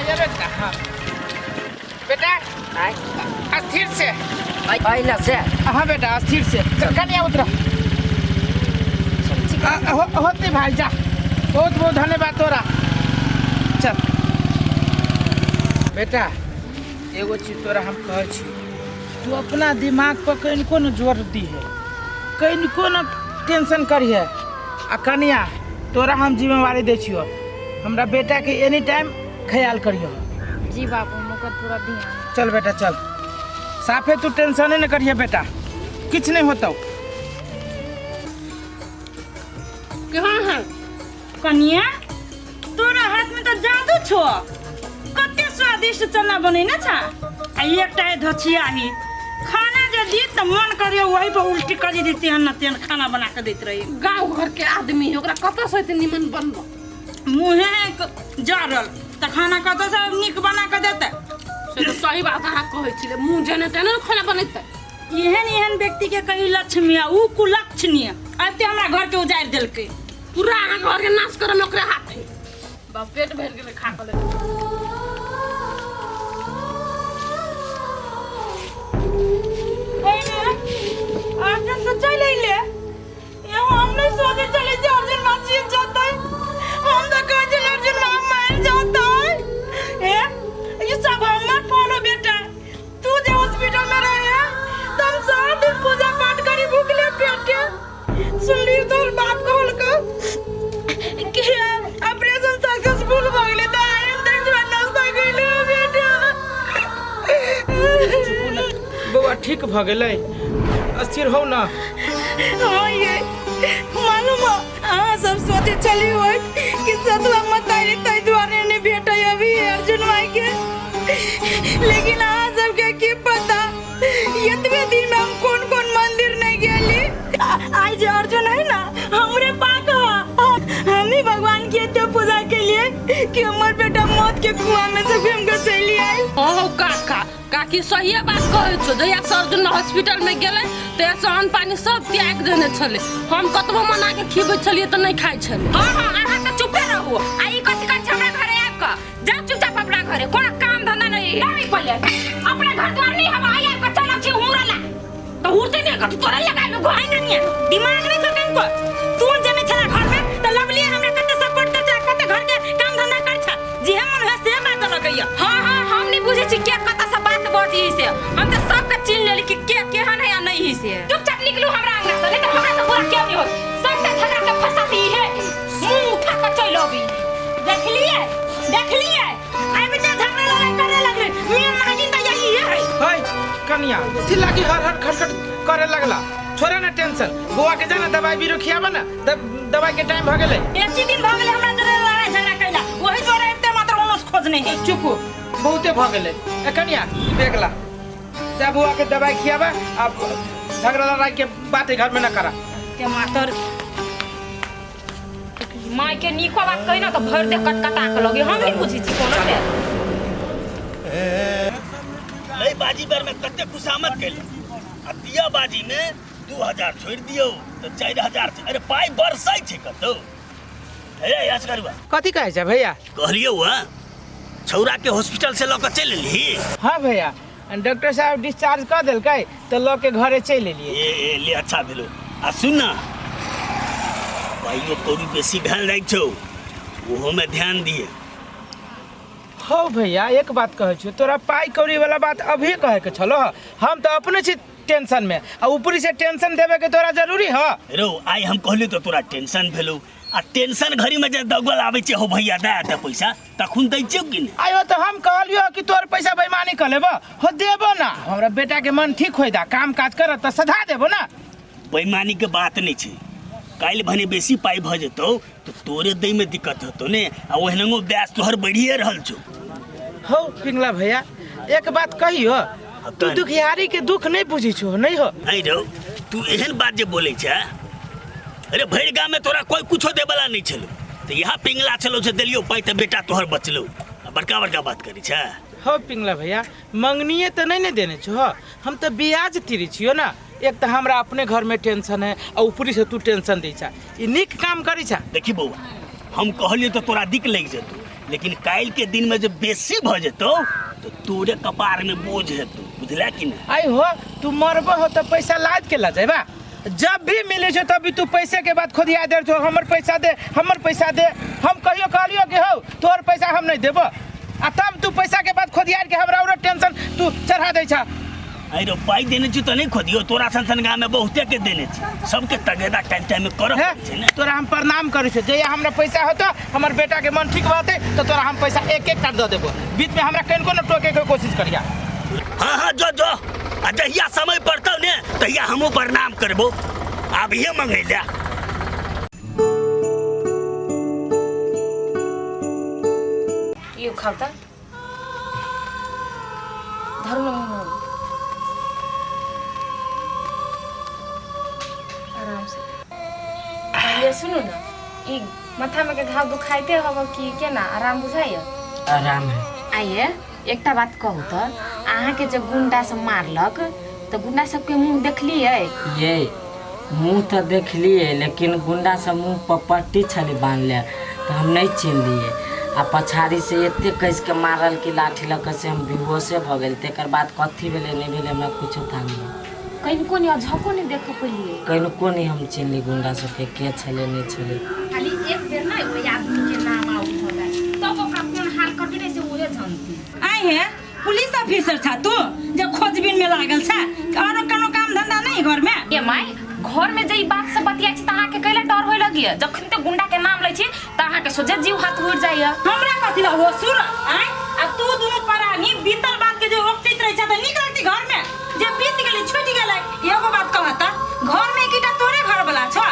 एबे ना। हाँ बेटा, अस्थिर से पहले से। हाँ बेटा, अस्थिर से। चल कन्या उतरा। होते भाई, जा। बहुत बहुत धन्यवाद तोरा। चल बेटा, एगो चीज तोरा हम कहै छी, तू अपना दिमाग पर कनिको न जोर दी है, कनिको न टेंशन करिहे। आ कन्या, तोरा हम जिम्मेवारी दै छियो, हमरा बेटा के एनी टाइम ख्याल करियो। जी बाबू, हम ओकर पूरा ध्यान। चल बेटा चल, साफे तू टेंशने न करिहे बेटा, किछु नहीं होतौ। केहन है? कनिया, तोरा हाथ में तो जादू छो, कते स्वादिष्ट चना बनेने छा। आ एकटा है धोछियाही, खाना जे दी त मन करियो वही पर उल्टी करी देती हन न तेहन खाना बना के दैत रही। गाँव घर के आदमी है, ओकरा कतऽ से एते निमन बनबो? मुँहे जरल त खाना कतऽ से नीक बना के देतै? से तऽ सही बात अहाँ कहै छी, मुँह जेने तेने ने खाना बनेतै। एहन एहन व्यक्ति के कही लक्ष्मी आ ऊ कुलक्षणी आबिते हमरा घर के उजाड़ि देलकै। पूरा अहाँ घर के नाश करे में ओकरे हाथ है। बाप, पेट भरि गेलै खा कऽ। अर्जुन तो चलि अइले। एहो हम नहीं सोचे चले जे अर्जुन माछी जतै। हम तो कहै छलियै अर्जुन माँ मरि जतै। ए ये सब हमर फल हो बेटा, तू जे हॉस्पिटल में रहे तो हम 7 दिन पूजा पाठ करी भूखले पेटे। सुनली तोर बाप कहलको कि ऑपरेशन सक्सेसफुल भ गेलै, त आइ हम देख नाश्ता कैले बेटा। बौआ ठीक भऽ गेलै, अस्थिर हो ना। हाँ, ये मालूम है अहाँ सब सोचे चली होय कि सतुआ मतारी ताहि दुआरे नहीं भेटै अभी अर्जुन भाई के, लेकिन अहाँ सबके की पता एतबे दिन में हम कौन कौन मंदिर नहीं गेली। आइ जे अर्जुन है ना, हमरे पाक है। हम ही भगवान के एते पूजा के लिए कि हमर बेटा मौत के कुआं में से घूम के चली आयल। हाँ काका काकी, सहिए बात कहै छौ। जहिया से अर्जुन हॉस्पिटल में गेलै तहिया से अन्न पानी सब त्याग देने छलै। हम कतबो मना के खिबै छलियै तऽ नहि खाइ छलै। हाँ हाँ, अहाँ तऽ चुपे रहू। आ ई कथी कहै छै हमरा घरे आबि कऽ? जाउ चुपचाप अपना घरे, कोनो काम धंधा नहीं। नहीं पहिले अपना घर द्वार नहीं हवा आई आबि कऽ चलक छी हुरा ला तऽ हुरते नहि कथी तोरा लगा लो घर नहीं दिमाग नहीं छौ कनको। तू जने छला घर में त लवली हमरा कते सपोर्ट कर छा, कते घर के काम धंधा कर छा, जे मन है से बात लगैया। हाँ हाँ, हम नहीं बुझे छी के कत से बात बजी से, हम त सबके चिन्ह लेली कि के केहन है या नहीं से। चुपचाप निकलू हमरा अंगना से, नहीं त हमरा से बुरा क्यों नहीं होत। सबटा झगड़ा के फसाती है, मुंह उठा के चलि अबी। देखलिए देखलिए, आइ बेटा झगड़ा लड़ाई करे लगले, मेन नागिन त यही है। है कनिया, चिल्ला की हर हर खटखट करे लगला। छोड़ा ना टेंशन, बौआ के जाना दवाई बीरो खियाबा ना, दवाई के टाइम भ गेलै। बेसी दिन भ गेलै हमरा जरे लड़ाई झगड़ा कैला, वही द्वारा एते मात्र ओनस खोजने है। चुप हो, बहुते भ गेलै। ए कनिया, बेगला जा, बौआ के दवाई खियाबा। अब झगड़ा लड़ाई के बात घर में न करा। के मातर माय के नीको बात कही ना तो भर दे कटकटा के लगे। हम नहीं बुझी छी कोनो से। नहीं बाजी बार में कते खुशामद कैले आ दिया बाजी में 2000 छोड़ दियो तो 4000। अरे पाई बरसै छै कतौ? हे असगरुआ। कथी कहै छै भैया? कहलियौ हँ, छौरा के हॉस्पिटल से लऽ कऽ चलि एलही? हाँ भैया, डॉक्टर साहब डिस्चार्ज कऽ देलकै तऽ लऽ के घरे चलि एलियै। ए ए ले, अच्छा भेलो। आ सुन ना, पाइयो कौड़ी बेसी भेल जाइ छौ, ओहो में ध्यान दिए। हौ भैया, एक बात कहै छियौ, तोरा पाइ कौड़ी वाला बात अभी कहै के छलो? हम तऽ अपने छी टेंशन में आ ऊपरी से टेंशन देवे के तोरा जरूरी ह? रौ, आइ हम कहलियौ तऽ तोरा टेंशन भेलौ, आ टेंशन घड़ी में जे दौगल आबै छै, हो भैया दए दे पैसा, तखन दै छियौ कि नहि? आयो तऽ हम कहलियौ कि तोर पैसा बेईमानी कऽ लेबो? हो देबो ना, हमरा बेटा के मन ठीक होय दा, काम काज करत तऽ सधा देबो ना। बेईमानी के बात नहि छै, काल्हि भने बेसी पाइ भऽ जेतौ तऽ तोरे दै में दिक्कत होतौ ने, आ ओहनंगो ब्याज तोहर बढ़िए रहल छौ। हौ पिंगला भैया, एक बात कहियो, तू कह। दुखियारी के दुख नहीं बुझी छो नहीं हो? नहीं रौ, तू एहन बात जे बोलै छै, अरे भरि गाम में तोरा कोई कुछो देबला नहीं छलो, तऽ यहाँ पिंगला छलो से देलियो पाइ तऽ बेटा तोहर बचलो, आ बड़का बड़का बात करै छै। हौ पिंगला भैया, मंगनिए तऽ नहीं ने देने छो, हम तऽ ब्याज तिरी छियो ना। एक तऽ हमरा अपने घर में टेंशन है आ ऊपरी से तू टेंशन दै छा, ई नीक काम करै छा? देखी बौआ, हम कहलियो तऽ तोरा दिक लागि जेतौ, लेकिन काल्हि के दिन में जे बेसी भऽ जेतौ तऽ तोरे कपार में बोझ हेतौ बुझला कि नहि आई हो तू मरबो हो तो पैसा लाद के ला जेबा जब भी मिले छो तभी तू पैसे के बाद खोदिया दे छो हमर पैसा दे हमर पैसा दे हम कहियो कहलियो कि हो तोहर पैसा हम नहीं देबो आ तब तू पैसा के बाद खोदिया के हमरा और टेंशन तू चढ़ा दै छा अरे पाइ देने छी तऽ नहि खोदियो तोरा सन सन गाँव में बहुते के देने छी सबके तगेदा टाइम टाइम में करऽ हे पड़ै छै ने तोरा हम प्रणाम करै छियो जहिया हमरा पैसा होतो हमर बेटा के मन ठीक रहतै तऽ तोरा हम पैसा एक एक टा दऽ देबो बीच में हमरा कनिको न टोके के कोशिश करिया हाँ हाँ जो जो आ जहिया समय पड़तौ ने तहिया हमहूँ प्रणाम करबो आबिहे मंगै लए यो खाऊ त धरू न मुँहमा। आराम से ये सुनू न ई माथा में के घाव दुखाइते हब कि केना आराम बुझाइए आराम है आइए एकटा बात कहू त अहाँके जे गुंडा सब मारलक तऽ गुंडा सबके मुँह देखलियै ये मुँह तऽ देखलियै लेकिन गुंडा सब मुँह पर पट्टी छलै बान्हले तऽ हम नहि चिन्हलियै आ पछाड़ी से एते कसि के मारल कि लाठी लऽ कऽ से हम बेहोशे भऽ गेल तकर बाद कथी भेलै नहि भेलै हमरा कुछो थाह नहि कनिको नहि झको नहि देख पेलियै कनिको नहि हम चिन्हली गुंडा सबके के छलै नहि छलै खाली एक बेर ने ओहि आदमी के नाम आउट हो जाए तब ओकरा कोन हाल करबी ने से उहे जानती आइ हे पुलिस ऑफिसर छा तू जे खोजबीन में लागल छा आरो कोनो काम धंधा नहीं घर में ये माय घर में जे ई बात सब बतियाइ छी त अहाँके कैला डर होय लगिए जखन ते गुंडा के नाम लै छी त अहाँके सोझे जीव हाथ उड़ जाइए हमरा कथी ला हो सुर आइ आ तू दुनू प्राणी बीतल बात के जे ओकटैत रहै छा त नीक लगती घर में जे बीत गेलै छूट गेलै एगो बात कहता घर में एकटा तोरे घर वाला छ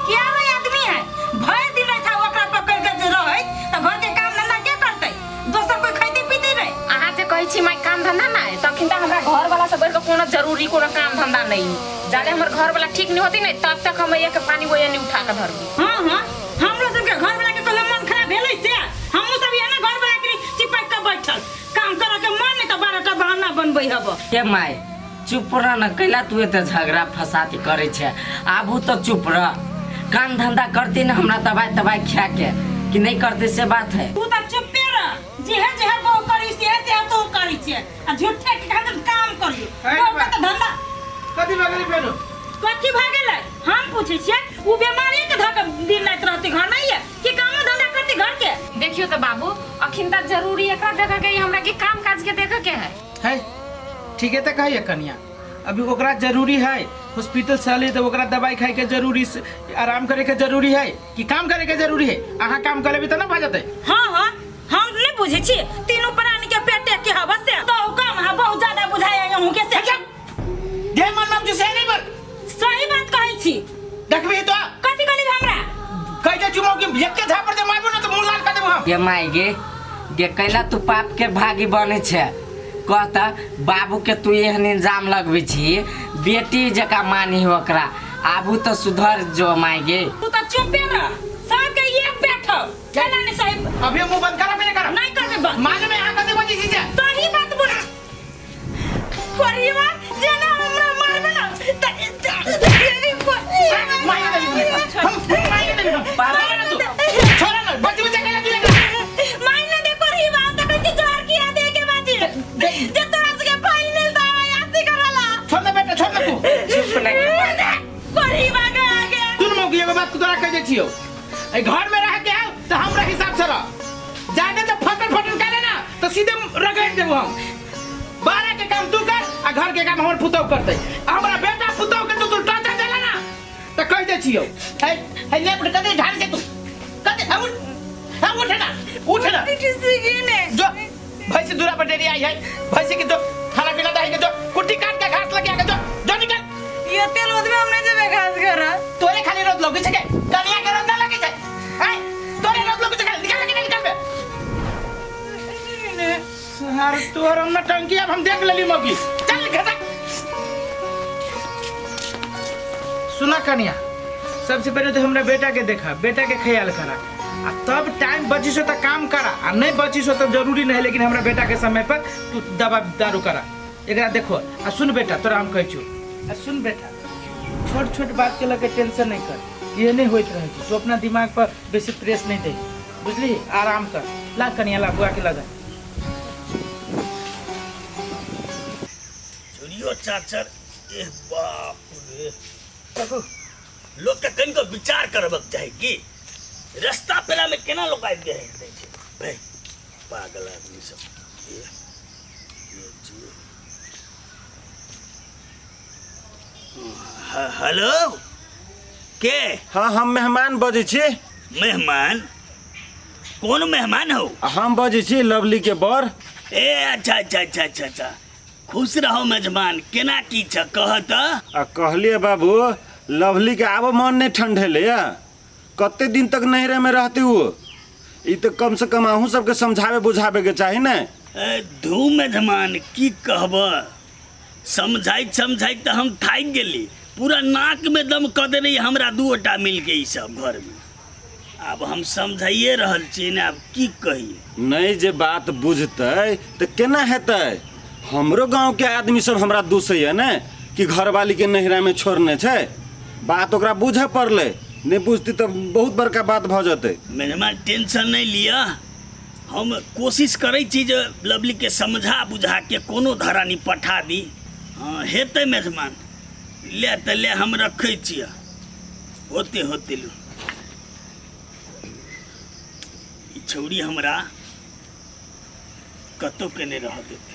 कि आरो आदमी है भरि दिन रहै छा ओकरा पकड़ के जे रहै त घर के काम धंधा के करतै दोसर कोई खैते पीते नहीं अहाँ जे कहै छी माय काम धंधा नहि तखन तऽ हमरा घर वाला से बढ़ि कऽ कोनो जरूरी कोनो काम धंधा नहीं जाले हमर घर वाला ठीक नहीं होती नहीं तब तक हम एक पानी वो नहीं उठा के धरबी हाँ हाँ हमरो सबके घर वाला के कहियो मन खराब भेलै से हमहूँ सब एना घर वाला के चिपक के बैठल काम करे के मन नहीं तऽ 12 टा बहाना बनबै हब के माय चुप रह न कैला तू एते झगड़ा फसाद करै छै आबू तऽ चुप रह काम धंधा करती न हमरा दबाई तबाई खा के कि नहीं करते से बात है तू तऽ चुप्पे रह जेहे जेहे बहु करी सेहे सेहे तू करी छे आ झूठे के खातिर काम करियो है बहु के तऽ धंधा कथी भऽ गेलै फेरो कथी भऽ गेलै हम पूछै छियै उ बेमारी के धऽ के दिन राति रहतै घर में ये कि कामो धंधा करतै घर के देखियो तऽ बाबू अखिन तऽ जरूरी एकरा देखे के हमरा के काम काज के देखे के है है ठीके तऽ कहिए कनिया अभी ओकरा जरूरी है हॉस्पिटल से अली तऽ ओकरा दवाई खाए के जरूरी आराम करे के जरूरी है कि काम करे के जरूरी है अहाँ काम कर लेबै तऽ ना भऽ जेतै हाँ हाँ हम नहीं बुझे छी तीनों प्राणी के पेटे के हवा से तो कम हा बहुत ज्यादा बुझाया अहूँ के से जे मन में से नहीं बोल सही बात कहै छी देखबी तो कथी कहली हमरा कह दे चुमो कि एके झापर जे मारबो ना तो मुंह लाल कर देबो हम गे माय गे गे कैला तू पाप के भागी बने छे कहता बाबू के तू एहन इंजाम लगबै छी बेटी जकाँ मानी ओकरा आबू तऽ सुधर जो माय गे तू तो चुपे रह सबके एक बैठो चला नहीं सही अभी मुंह बंद करा मेरे करा नहीं करबे बंद मालूम है आका देबो जी से सही बात बोल परिवार जेना हमरा मारबे ना त मार देबी हम मार देबी हम छोड़ ना तू छोड़ ना बच्ची बच्चा कैला तू मारना दे परिवार त कहै छी जोर किया दे के बाजी जे तोरा सबके फाइल मिलता है आसी करला छोड़ ना बेटा छोड़ ना तू चुप नहीं परिवार के आगे सुन मौकी एगो बात तोरा कह दे छियो ए घर में रह के आओ तो हमरा हिसाब से रह जाके तो फटन फटन कर लेना तो सीधे रगड़ देबो हम बारह के काम तू कर आ घर के काम हमर पुतौह करतै आ हमरा बेटा पुतौह के तू तू टच देला ना तो कह दे छियो है है ले उठ कदे झाड़ी से तू कदे है उठ है उठ ना उठ ना जो भैंसी दूरा पर डेरी आई है भैंसी के जो खाना पीना दही के जो कुट्टी काट के घास लगे के जो जो निकल ये तेल उदमे हम नहीं जेबे घास घर तोरे खाली रोज लगे छै के कनिया के रोज ना लगे छै हैं तोरे रोज लगे छै खाली निकल निकल निकल बे सर तोहर हम टंकी अब हम देख लेली मौकी चल घसक सुना कनिया सबसे पहले तो हमरा बेटा के देखा बेटा के ख्याल करा आ तब टाइम बची सो तो काम करा आ नहीं बची सो तब जरूरी नहीं है लेकिन हमरा बेटा के समय पर तू दवा दारू करा एकरा देखो आ सुन बेटा तोरा हम कहै छौ आ सुन बेटा छोट छोट बात के लके टेंशन नहीं कर ये नहीं होइत रहे तू अपना दिमाग पर बेसी प्रेस नहीं दे बुझली आराम कर ला कनिया ला बुआ के लगा। चुरियो चाचर, ए बाप रे, लोग के कनिको विचार करबक चाही कि रास्ता पेरा में केना लोग आबि के दै छै। भाई पागल आदमी सब। ए, ये जी। हेलो, के? हाँ, हम मेहमान बजै छी। मेहमान? कोन मेहमान हो? हम बजै छी लवली के बर। ए अच्छा अच्छा अच्छा अच्छा अच्छा, खुश रहो मेजमान, केना की छ कह त? आ कहलिए बाबू, लवली के आबो मन नहीं ठंडेले या, कते दिन तक नैहरे में रहती वो? ई तो कम से कम अहूँ सबके समझावे बुझावे के चाही ने। ए धू मेजमान, की कहब, समझाइत समझाइत तऽ हम थाकि गेली, पूरा नाक में दम कऽ देने हमरा दूटा मिल के ई सब घर में। आब हम समझाइए रहल छी ने, आब की कहिए। नहीं जे बात बुझतै तऽ केना हेतै? हमरो गांव के आदमी सब हमरा दूसैया ने कि घरवाली के नैहरा में छोड़ने छै। बात ओकरा बुझे पड़लै, नहीं बुझती तऽ बहुत बड़का बात भऽ जेतै। मेहमान टेंशन नहीं लिअ, हम कोशिश करै छी जे लवली के समझा बुझा के कोनो धरानी पठा दी। हाँ हेतै मेजमान, ले तऽ ले, हम रखै छियै। होते होते लू ई छौड़ी हमरा कतौ के नहि रह देतै।